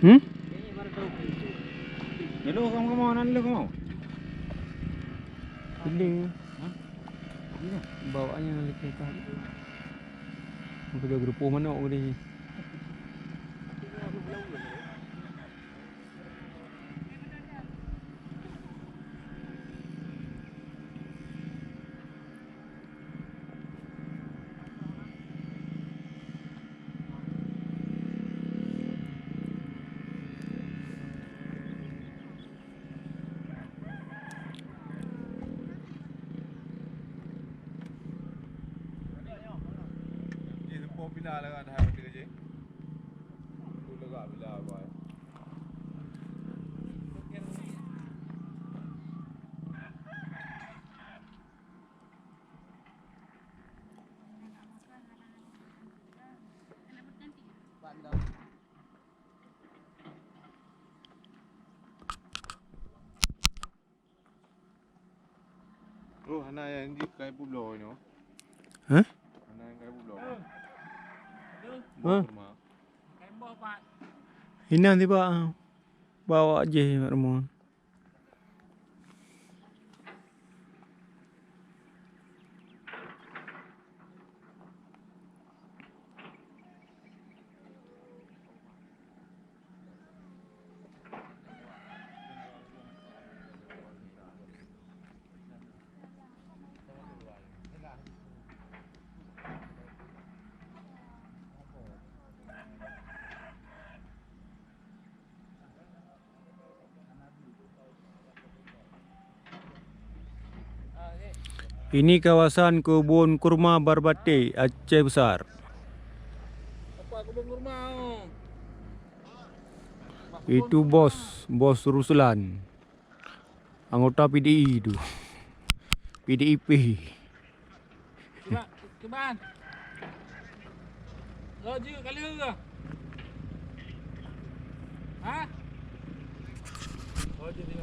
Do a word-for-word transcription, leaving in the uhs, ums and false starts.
Hmm? Lalu kamu, kamu, nan lalu kamu. Ini. Hah? Ini. Bawaannya lagi ke atas. Mungkin dia gerupuh manok tadi. Jih seupôt pila lagak dah beutôi jih. Tu lagak pila bai. Oh, hana nyang jih kai publoe nyoe. Hah? Hana nyang kai publoe. Hah? Boh kurma. Inah tiba, ah, bawa jih mak rumoh. Ini kawasan kebun kurma Barbate, Aceh Besar. Apa kebun kurma? Itu bos, bos Ruslan. Anggota P D I tu. P D I P. Cuba, cuba. Laju kali ke? Ha? Laju tengok.